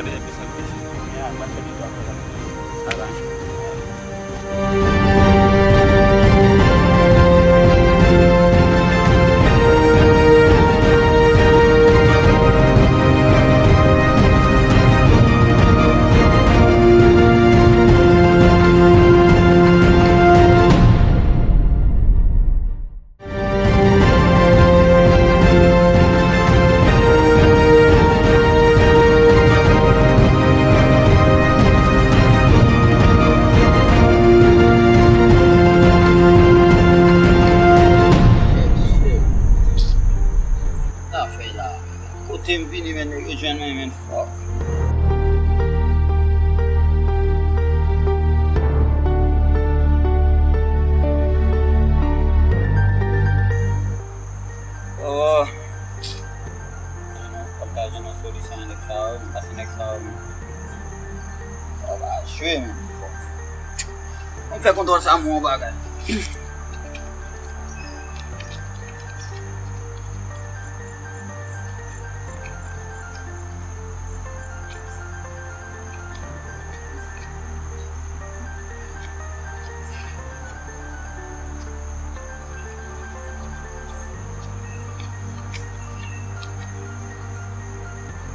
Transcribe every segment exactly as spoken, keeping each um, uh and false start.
pa bezwen plis anpil. Ya, m pral fè de twa fè la. Ala. Sa fè la. Kote m vini, men, nèg yo jwenn mwen, men, fuck. Oh. Fòk ta jwenn yon solisyon a nèg sa yo, pase nèg sa yo, men. Sa pa jwe, men. Fòk. Ann fè kontwòl sa, mwen, yon bagay.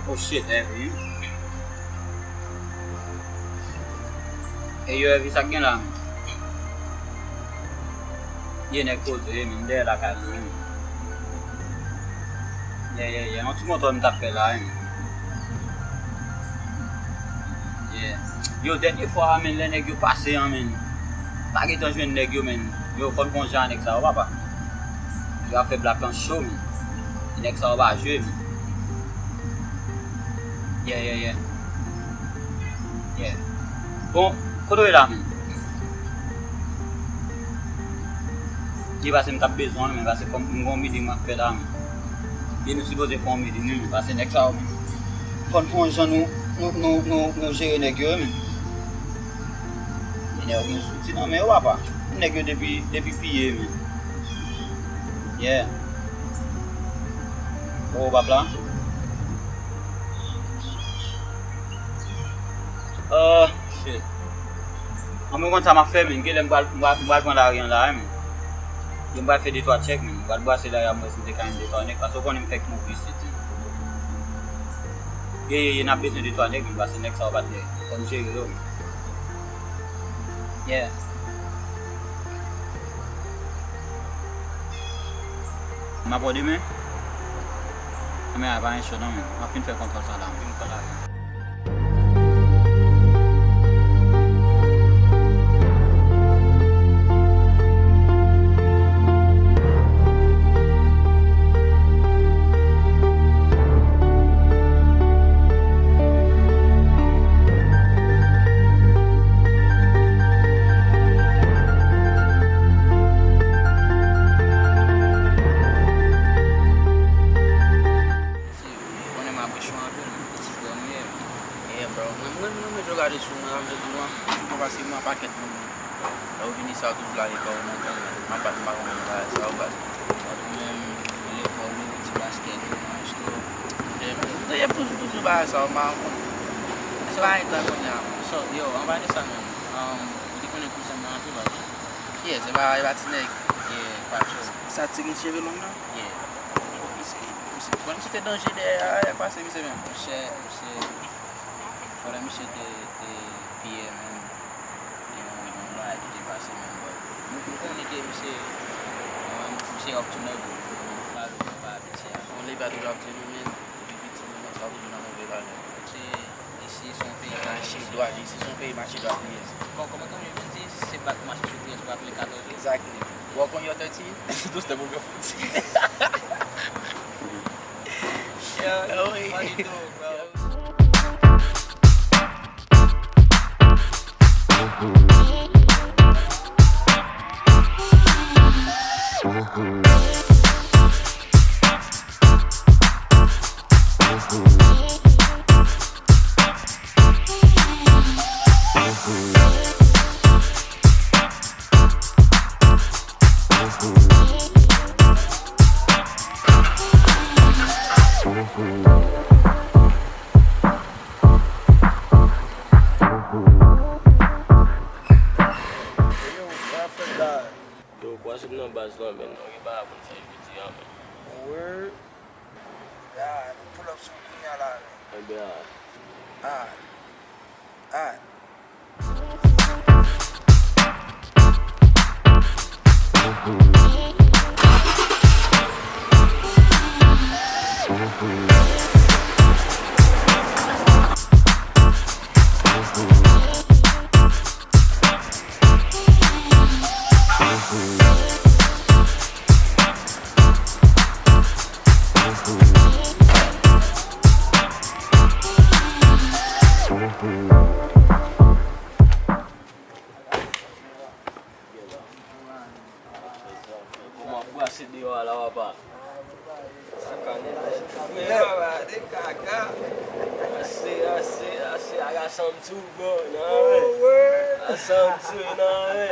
Oh shit, heavy. E yo, heavy, sa k gen la? Ye nèg poze, men, m dèyè lakay mwen. Yeah, yeah, yeah. Yon ti montò m t ap fè la, wi. Yeah. Yo, dènye fwa a, men, lè nèg yo pase an, men, pa gentan jwenn nèg yo, men. Yo, fò n fè yon jan nèg sa yo, papa. Yo ap fè blak lan cho, men. Nèg sa yo pa jwe, men. Yeah, yeah, yeah. Yeah. Bon, kote w ye la, men? Li pase m t ap bezwen, men pase fò m, m gon meeting m ap fè la, men. Li nou sipoze fè yon meeting, wi, men pase nèg sa yo, men. Fò n fè yon jan nou, nou, nou, nou, nou jere nèg yo, men. Nèg yo gen zouti nan men yo, papa. Nèg yo depi, depi piye, men. Yeah. Oh, pap la. Oh, shit. An, mwen konn sa m ap fè, men. Genlè m pral, m pral, m pral pran lari an la, men. Yo, m pral fè de twa tchèk, men. M pral brase lari a, m wè si m te ka jwenn de twa nèg, paske w konnen m fèk mouri isit, men. Ye, ye, ye, n ap bezwen de twa nèg, men, paske nèg sa yo pa t gen kòm jere yo, men. Yeah. M ap wè w demen. Anmè a pa yon cho non, men. M ap fin fè kontwòl sa la, men. M pral la. Konnen m apresyè w anpil, men. Frè m ou ye. Yeah, bro. Mwen, mwen, mwen, mwen, yo gade sou mwen, mwen, mwen, mwen, paske mwen, pakèt moun, lè w vini sa, w toujou lage kò w nan gang, m ap bat, m pa konprann bagay sa yo, baz. Ou menm, lekòl ou, ti baskèt ou, nan resto. Yeah, m te toujou, toujou bagay sa yo, m pa konprann. Se pa yon tan kounye a. So, yo, anba de sa menm, um, ou te konnen kouzen m nan anpil, baz. Yeah, se pa, e pa ti nèg. Yeah, Pacho. Sa ti gen cheve long nan? Yeah. Misye, misye, bon, misye te danje dèyè a, lè pase misye menm. Monchè, misye, pandan misye te, te piye menm, te yon, yon bagay ki te pase menm, but nou, nou konnen ke misye, um, misye up to no good, fòk nou pa, nou pa abitye a. On lè pa toujou up to no, men, depi piti, nou, sa toujou nan move valè. Se Isi se yon peyi mache dwat, isi se yon peyi mache dwat li ye. Kò-, kòman, kòman yo vin di, se bat mache sou pyès ou aple katòz ou? Exactly. Walk on your thirteen, those the move your foot. Yo, oh, oui. Funny though, bro. Baz lan, men, nou gen bagay pou n fè jodi a, men. Word. Ya, nou pull up sou kounya la, men. Ebyen, a. A. A. Kòman ap brase deyò a la, papa? Sa ka nèt, frè, papa, de kaka. Ase, ase, ase, a rasanm tou, bro, nan, oh, wè. Rasanm tou, nan, wè.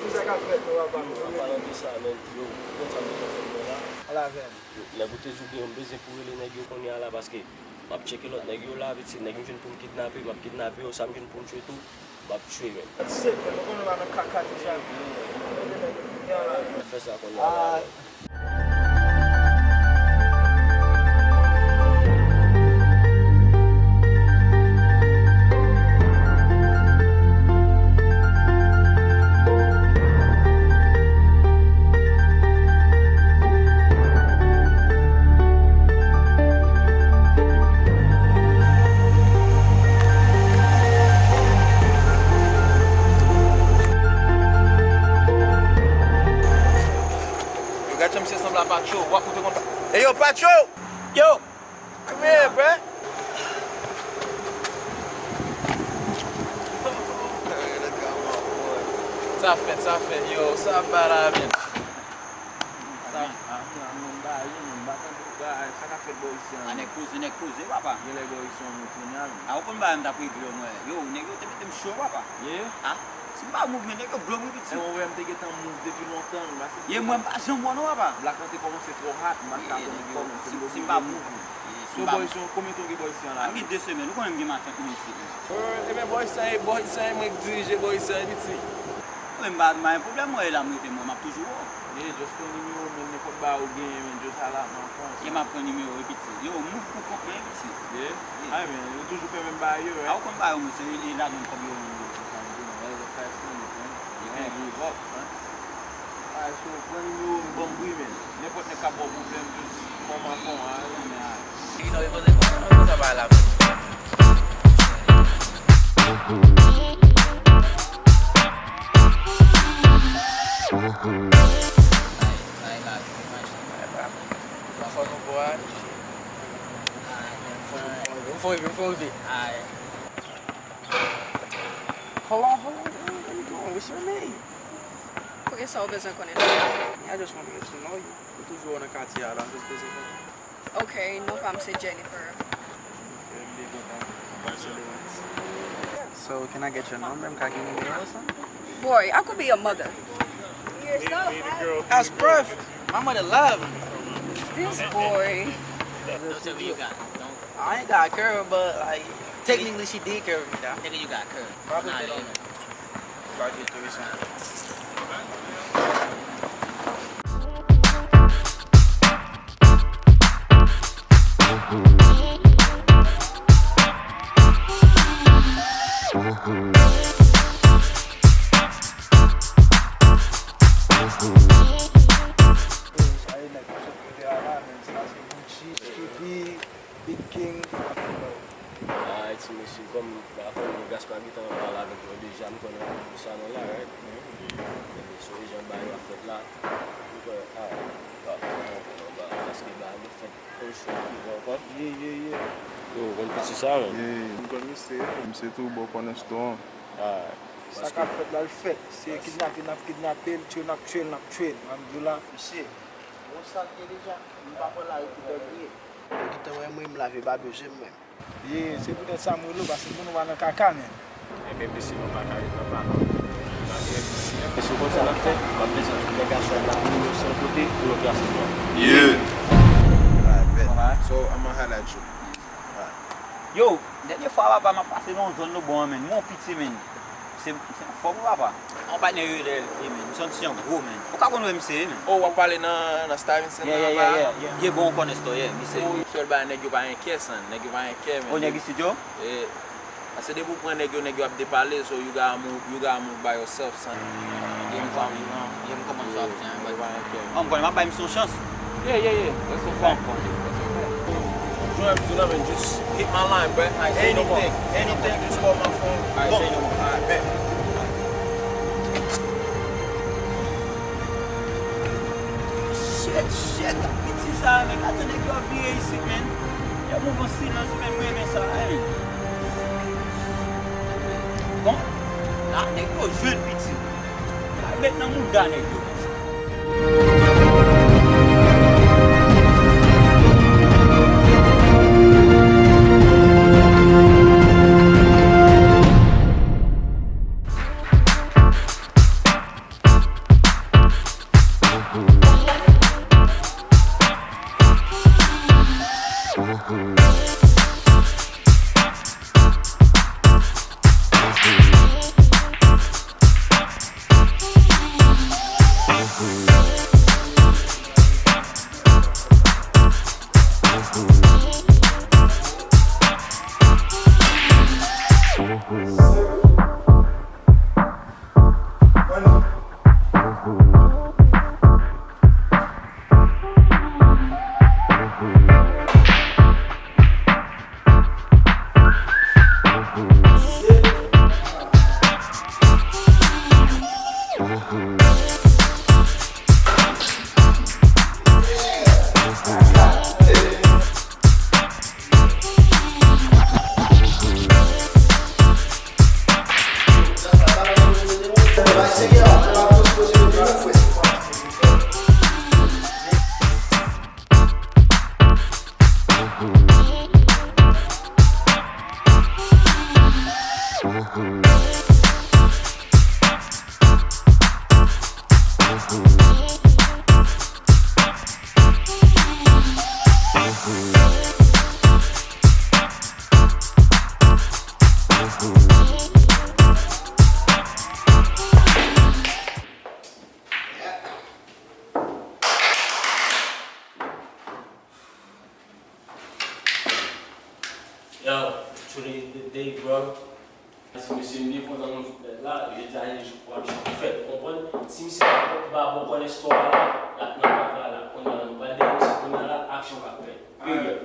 Ki sa k ap fèt, non, papa? An palan de sa, men, yo, konn sa m bezwen fè, bro, la. Al avè m. Nèg ou te di w gen yon bezwen pou rele nèg yo kounye a la, paske m ap tcheke lòt nèg yo la, pitit, nèg m jwenn pou m kidnape, m ap kidnape yo, sa m jwenn pou m tchwe tou, m ap tchwe, men. Sèt, nou konnen w pa nan kaka deja. Fè sa kounye a la. Yo, gad jan misye sanble a Patcho. W ap koute konn pa. Ey, yo, Patcho! Yo! Come here, bruh. Sa fèt, sa fèt. Yo, sa ap bay la, men. Sa, a, men, men, ba, yo, men, ba, tankou, ba, sa k ap fèt bò isi a, men. A, nèg poze, nèg poze, papa. Genlè bò isi a, men, kounye a, men. A, ou konn bagay m t ap regle yo, mwen. Yo, nèg yo te mete m cho, papa. Yeah. A, si m pa move, men nèg yo blo m, wi, pitit. E, mwen, m te gentan move depi lontan, men, ba, se. Yeah, mwen, m pa janm wè w, non, papa. Black lan te kòmanse twò hot, m pa t ka konn kòman, se m oblije move. So, bòy, se konbyen tan w gen bòy sa la? M gen de semèn, ou konnen m gen matant mwen isit. Ebyen, bòy sa, e bòy sa, e mwen k dirije bòy sa, e pitit. Mwen, m pa, m pa gen pwoblèm, mwen, e la m rete, mwen, m ap toujou wè w. Yeah, just pran nimewo, men nenpòt bagay ou genyen, men, just holla at my phone. Yeah, m ap pran nimewo, e pitit. Yo, move pou kont mwen, e pitit. Yeah? Yeah. Ay, men, ou toujou fè menm bagay yo, right? A, ou konn bagay yo, mwen, se e ladan kòb yo, mwen, yo. Sa m di, man, whatever fast money, man. You can't give up, man. Alright, so, pran nimewo m, ban m bri, men. Nenpòt nèg k ap ba w pwoblèm, just call my phone, alright, man, alright. Nèg ki nan repoze kò, an, sa pa la, men. Anfòm, nou bon, a? Anfòm, anfòm, anfòm. Hold on, hold on, where, where you going? What's your name? Poukisa w bezwen konnen sa? I just want to get to know you. Ou toujou nan katye a la, m just bezwen konnen. Ok, non pa m se Jennifer. Ok, m byen kontan. Mwen se Lewens. So, can I get your number? M ka gen nimewo w, sa? Boy, I could be your mother. As prof, my mother love me. This boy. Don't tell me you got, don't. I ain't got curve, but, like, technically she did curve me, though. Nigga, you got curve. Probably they don't. Probably they don't. Sa e nèg yo sot kote a la, men sa se Gucci, Skippy, Big King. Alright, ti mesye, kòm m pa konnen Gaspard gentan pale avèk mwen deja, m konnen pou sa nou la, right? So, e jan bagay yo ap fèt la, m kwè, ah, pa, pa, pa, pa, paske bagay yo fèt. Ye, ye, ye. Yo, ou konn piti sa, men? Ye, m konn misye. Misye tou bò kò nan store an. Ah. Sa k ap fèt la, l fèt. Se kidnape n ap kidnape l, tchwe n ap tchwe l, n ap tchwe l. Mwen, m di w la. Misye, bon, sa l ye deja. M pa pran lari pou dòt vre. Yo gentan wè mwen, m lave babe je m menm. Ye, se poutèt sa m rele w, paske m konnen w pa nan kaka, men. Ebyen, mesye, nou pa ka ret nan pa nou. Mesye, konn sa n ap fè? M ap bezwen tout nèg a sòt la pou nou san kote pou nou plase nou. Yeah. Alright, bet. Alright. So, I'ma holla at you. Alright. Yo, dènye fwa, papa, m ap pase nan yon zòn lo bò an, men. M wè yon piti, men. Se, se anfòm wi papa. Yon patnè yo rele L V, men. Misye yon ti jan gwo, men. Ou ka konn wè misye, men. Oh, w ap pale nan, nan Stevenson nan ba a? Yeah, yeah, yeah, yeah. Ye bon, ou konnen store, yeah, misye. Oh, sèl bagay, nèg yo pa gen kè, son. Nèg yo pa gen kè, men. Oh, nèg isit yo? Eh, paske depi w pran nèg yo, nèg yo ap depale, so you gotta move, you gotta move by yourself, son. Yeah, m konprann, yeah, m konprann sa w ap di an, but m konnen m ap bay misye yon chans. Yeah, yeah, yeah. That's a fact. Jwenn m di nan men, just hit my line, bro. Anything, anything, just call my phone. Alright, say no more. Alright, bet. Shit, shit, piti sa, men gade nèg yo ap vire isit, men. Yo move an silans, men m renmen sa, men. Bon, la nèg yo jwenn piti. Met nan mouda nèg yo. Yo, today is the day, bro. Si misye m byen kontan nan foutbòl la, jodi a se jou pou aksyon fèt, ou konprann? Si misye pa, pa bon kònè istwa a la, l ap nan kaka la. Kounye a la, nou pral dèyè misye, kounye a la, aksyon k ap fèt. Period.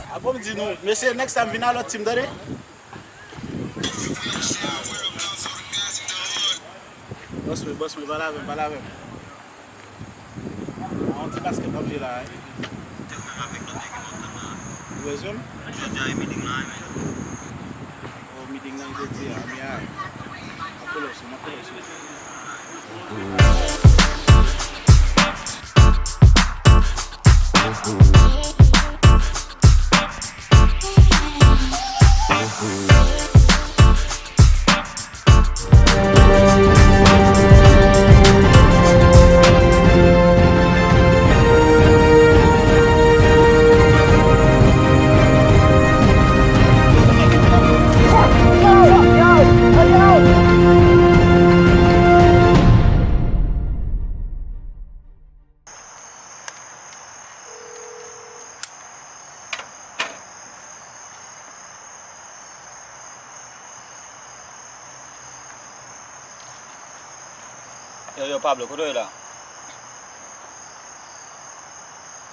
Apre m di nou, mesye, next time vin a lòt team, tande? Bòs mwen, bòs mwen, pale avè m, pale avè m. A, yon ti baskèt n ap jwe la, wi. Ou bezwen m? Jodi a, e meeting nan, wi, men. O, meeting nan jodi a, men a. M ap pull up sou, m ap pull up sou. Yo, yo, Pablo, kote w ye la?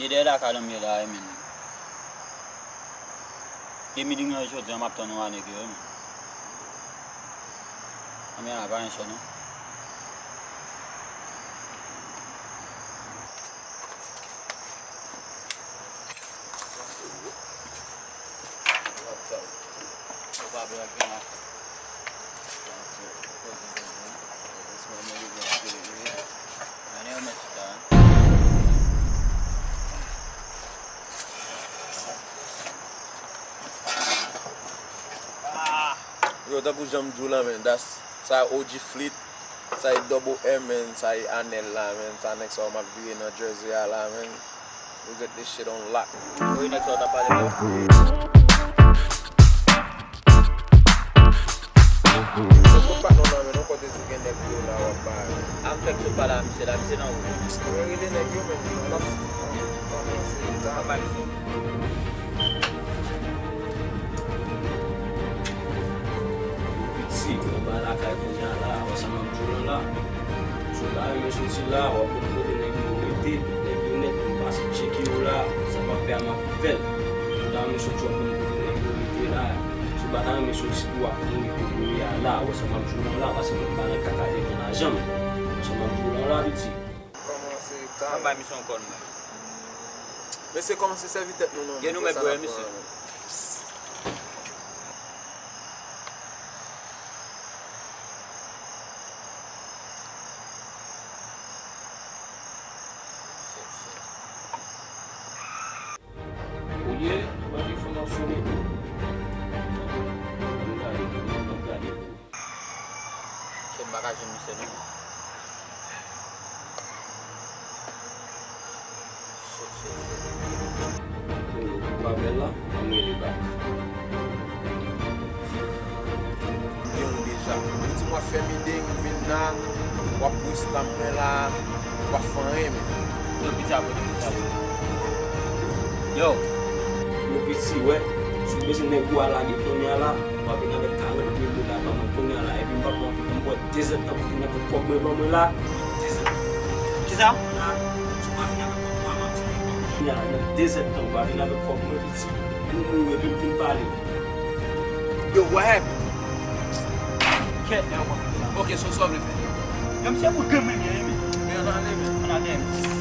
Ye dèyè lakay la m ye la, wi, men. Gen meeting nan jodi a, m ap tann ou a nèg yo, wi, men. Anmè a, pa gen chè, non. Yo, tankou jan m di w la, men, das, sa O G Fleet, sa e Double M, men, sa e Anel la, men, sa nèg sa yo m ap vire nan Jersey a la, men. We get this shit on lock. Wi, nèg sa yo t ap pale, men. Yo, kote patnè w nan, men, nou kote sou gen nèg yo la, w ap pale. A m fèk sot pale a misye la, misye nan wout. Mwen rele nèg yo, men, m ap kòmanse ta. Anba misye. Piti, anba lakay kounye a la, wè sa m ap di w lan la. Si w ta renmen soti la, w ap konn kote nèg yo rete, tout nèg yo nèt, m pase tcheke yo la, sa m ap fè a m ap fè l. Si w ta renmen soti, w ap konn kote nèg yo rete la. Si w pa ta renmen soti tou, w ap mouri kote w ye a la, wè sa m ap di w lan la, paske m pa nan kaka devan lajan m. Wè sa m ap di w lan la, piti. Kòmanse ta. Anba misye yon kòn mwen. Mesye, kòmanse sèvi tèt nou non. Gen nou mèt bwè, mesye. Ou ye, mande fò n ap sone tou. Ann gade, ann gade. Shit, m pa ka jwenn misye non. Shit, shit, shit. Ou pa bèl la, ann rele bak. M gen w deja. Ou di m w ap fè meeting, m vin la, w ap wès tan mwen la, w ap fè anyen, men. Yo, piti apre, piti apre. Yo. Yo, piti, wè. Si w bezwen nèg ou a lage kounye a la, w ap vin avèk karant mil dola ba mwen kounye a la, epi m p ap pran plis, m pran dezèdtan pou vin avèk kòb mwen ban mwen la. Dezèdtan. Kisa? Kounye a la, nan dezèdtan, w pa vin avèk kòb mwen, piti. Ou mouri epi m fin pale. Yo, what happened? Kèt, men w konn. Ok, so sa w vle fè? Yo, misye pou grenn men byen, wi, men. Men ann ale, men. Ann ale, men.